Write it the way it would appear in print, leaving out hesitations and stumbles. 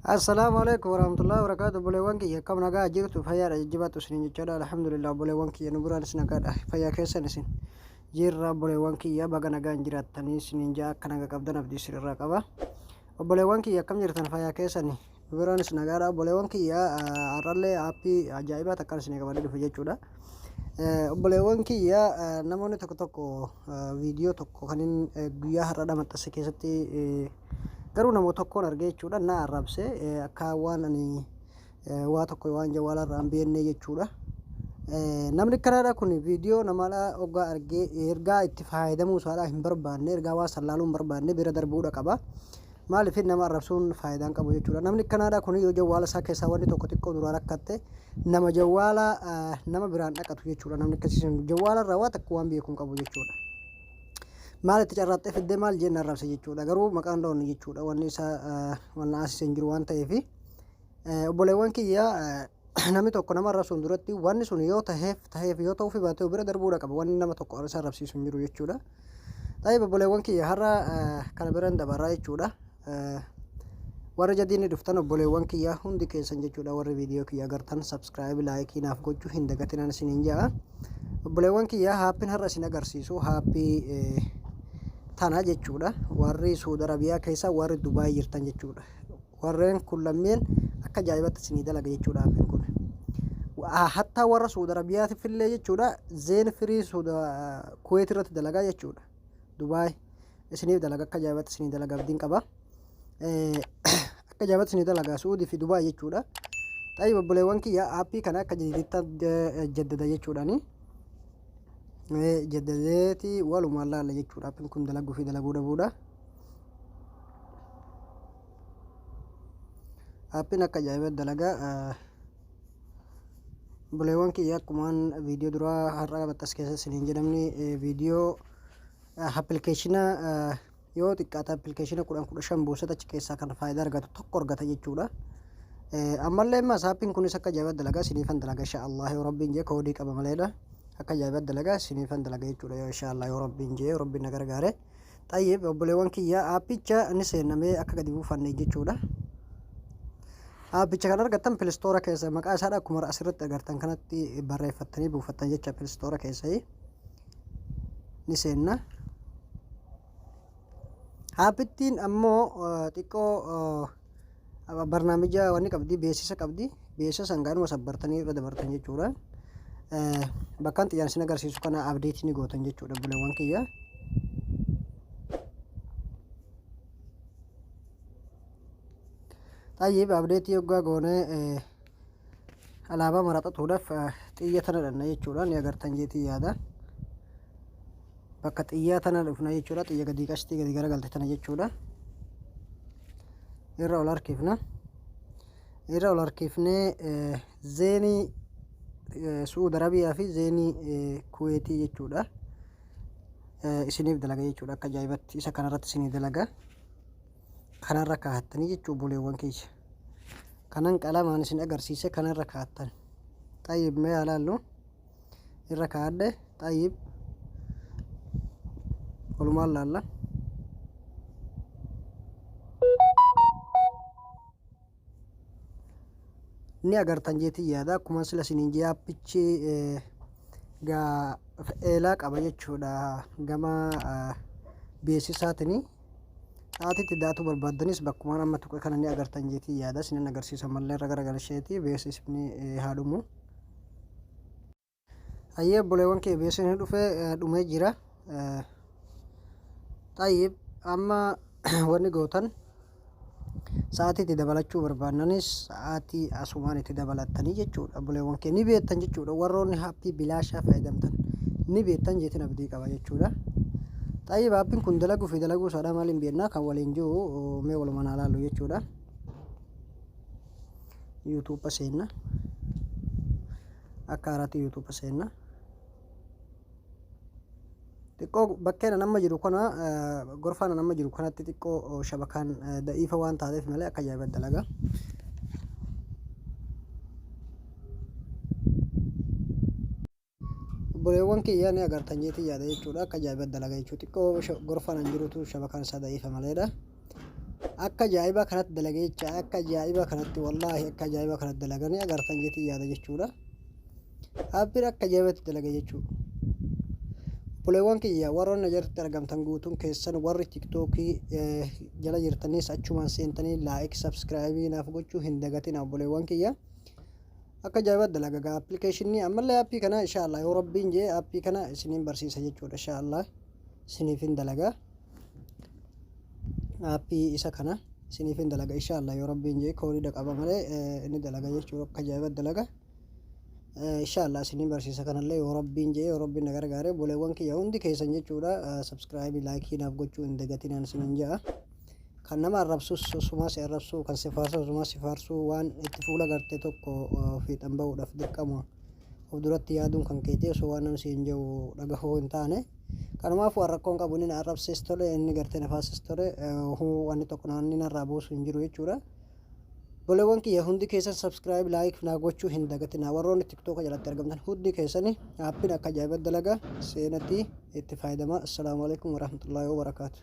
Assalaamu alaikum warahmatullahi wabarakatuh. Obboleewwan kiyya, akkam nagaa jirtu? Fayyaadha, jajjabaattu isiniin jechaadha. Alhamdulillah, obboleewwan kiyya, nu biraanis nagaadha, fayyaa keessan isin jirra. Obboleewwan kiyya, baga nagaan jiraattanii isiniin jaa. Akka naga qabdan abdii isinirraa qaba. Obboleewwan kiyya, akkam jirtan? Fayyaa keessani? Nu biraanis nagaadha. Obboleewwan kiyya, har'allee aappii ajaa'ibaa takkaan isinii qabadee dhufe jechuudha. Obboleewwan kiyya, namoonni tokko tokko viidiyoo tokko kan inni guyyaa har'aadha maxxanse keessatti garuu nama tokkoon argee jechuudha, na arrabse, akka waan ani waa tokko waan jawwaala irraa hin beekne jechuudha. Namni akkanaadha kun viidiyoo namaadha hoggaa argee ergaa itti fayyadamuu isaadha hin barbaanne, ergaa waan san laaluu hin barbaanne bira darbuudha qaba. Maaliif nama arrabsuun faayidaa hin qabu jechuudha. Namni akkanaadha kun yoo jawwaala isaa keessaa wanni tokko xiqqoo duraa rakkatte nama jawwaala nama biraan dhaqatu jechuudha. Namni akkasii sun jawwaala irraa waa takka waan beeku hin qabu jechuudha. Maal itti carraaxxee fiddee maal jeen arrabse jechuudha. Garuu maqaan dhoofne jechuudha. Wanni isaa wanna asisee hin jiru waan ta'eef, obboleewwan kiyya, namni tokko nama arrabsuun duratti wanni sun yoo taheef taheef, yoo ta'uufi baate bira darbuudha qaba. Wanni nama tokko isa arrabsiisu hin jiru jechuudha. Taa'ee, obboleewwan kiyya, har'a kana biran dabarraa jechuudha. Warra jadiinni dhuftan, obboleewwan kiyya hundi keessan jechuudha, warri viidiyoo kiyya agartan subscribe, like naaf gochuu hin dagatinaan isiniin ja'a. Obboleewwan kiyya, haappiin har'a isin agarsiisu haappii tana jechuudha. Warri Suudi Arabiyaa keessa, warri Dubaay jirtan jechuudha. Warreen kun lammeen akka ajaa'ibatti isinii dalaga jechuudha haappiin kun. Hattaa warra Suudi Arabiyaatiif illee jechuudha, Zain Free Suuda Kuweet irratti dalagaa jechuudha. Dubaay isiniif dalaga, akka ajaa'ibatti isinii dalaga, abdiin qaba. Akka ajaa'ibatti isinii dalaga Suudii fi Dubaay jechuudha. Xayyib, obboleewwan kiyya, aappii kana akka jadiiditti jaddada jechuudhaani. Jaddadeeti walumaan laalla jechuudha, aappiin kun dalaguu fi dalaguu dhabuudha. Aappiin akka ajaa'ibatti dalaga. Obboleewwan kiyya, akkumaan viidiyoo duraa har'a maxxanse keessa isiniin jedhamni, viidiyoo appilikeeshina yoo xiqqaate appilikeeshina 10 15 buusata achi keessaa kan faayidaa argatu tokko argata jechuudha. Ammallee immoo aappiin kunis akka ajaa'ibatti dalagaa, isiniifan dalaga insha Allah yoo Rabbiin jee. Koodii qaba maleedha. Akka ajaa'ibatti dalagaa, isiniifan dalaga jechuudha yoo insha Allah yoo Rabbiin jee, Rabbiin na gargaare. Xayyib, obboleewwan kiyya, aappicha ni seennamee akka gadi buufanne jechuudha. Aappicha kan argattan Play Store keessa, maqaa isaadha akkuma asirratti agartan kanatti barreeffattanii buufattan jecha. Play Store keessa ni seenna. Aappittiin ammoo xiqqoo barnaamija wanni qabdi, beeksisa qabdi. Beeksisa sangaanuma sabbartanii irra dabartan jechuudha. Bakkaan xiyyaan isin agarsiisu kana update ni gootan jechuudha, obboleewwan kiyya. Xayyib, update yoggaa goone alaabaa maraxatuudhaaf xiyya tana dhanna jechuudha. Ni agartan jeetii yaada. Bakka xiyyaa tana dhufna jechuudha. Xiyya gadii qashtii gadi garagalte tana jechuudha. Irra ol harkifna. Irra ol harkifnee Zainii Su'uud Arabiyaa fi Zainii Kuweetii jechuudha. Isiniif dalaga jechuudha, akka ajaa'ibatti isa kanarratti isinii dalaga. Kanarra kaa'attanii jechuu, obboleewwan kiyya. Kanan qalamaan isin agarsiise kanarra kaa'attan. Xayyib, mee haa laallu. Irra kaa'adhe. Xayyib, walumaan laalla. Ni agartan jeetii yaada. Akkuma sila isiniin jee, aappichi gaa eelaa qaba jechuudha gama beeksisaatini. Sa'aatiitti daatuu barbaaddanis bakkumaan amma tuqe kana ni agartan jeetii yaada. Isinin agarsiisa mallee irra garagalsheeti beeksisni haa dhumu. Hayyee, obboleewwan kee, beeksisni dhufee dhumee jira. Xayyib, amma wanni gootan sa'aatii itti dabalachuu barbaannanis sa'aatii asumaan itti dabalattanii jechuudha. Obboleewwan kee, ni beektan jechuudha. Warroonni aappii bilaashaa fayyadamtan ni beektan jeetiin abdii qaba jechuudha. Xayyib, aappiin kun dalaguu fi dalaguu isaadhaa maaliin beeknaa kan waliin jiru mee walumaan haa laallu jechuudha. YouTube seenna. Akka haaraatti YouTube seenna. Xiqqoo bakkeen an amma jiru kana, gorfaan an amma jiru kanatti xiqqoo shabakaan da'iifa waan taateef malee akka ajaa'ibatti dalaga. Obboleewwan kiyya, ni agartan jeetii yaada jechuudha. Akka ajaa'ibatti dalaga jechuudha. Xiqqoo gorfaan an jirutu shabakaan isaa da'iifa maleedha. Akka ajaa'ibaa kanatti dalagee jecha, akka ajaa'ibaa kanatti, wallaahi akka ajaa'ibaa kanatti dalaganii agartan jeetii yaada jechuudha. Aappiin akka ajaa'ibaatti dalaga jechuudha. Obboleewwan kiyya, warroonni jalatti argamtan guutuun keessan, warri TikTokii jala jirtanis achumaan seentanii like, subscribe naaf gochuu hin dagatina, obboleewwan kiyya. Akka ajaa'ibaatti dalaga gaa appilikeeshinii. Ammallee aappii kana inshaallah yoo Rabbiin jee aappii kana isiniin barsiisa jechuudha. Inshaallah isiniif hin dalaga. Aappii isa kana isiniif hin dalaga inshaallah yoo Rabbiin jee. Koodii qaba malee inni dalaga jechuudha, akka ajaa'ibaatti dalaga. Inshaallah isiniin barsiisa kanallee yoo Rabbiin jee, yoo Rabbiin na gargaare. Obboleewwan kiyya hundi keessan jechuudha, subscribe, like naaf gochuu hin dagatinaan isiniin ja'a. Kan nama arrabsus osumaa si arrabsuu, kan si faarsu osumaa si faarsuu, waan itti fuula garte tokko fiixan bahuudhaaf dirqama of duratti yaaduun kan keetii osoo waan namni siin jiru dhagahuu hin taane. Kanumaaf waan rakkoon qabu, inni na arrabses tole, inni gartee na faarses tole, wanni tokko namni narraa buusu hin jiru jechuudha. Obboleewwan kiyya hundi keessan subscribe, like naa gochuu hin dagatinaa. Warroonni TikToka jalatti argamtan hundi keessani, aappiin akka ajaa'ibatti dalaga, seenatti itti fayyadamaa. Assalaamu alaikum warahmatullaahi wabarakaatu.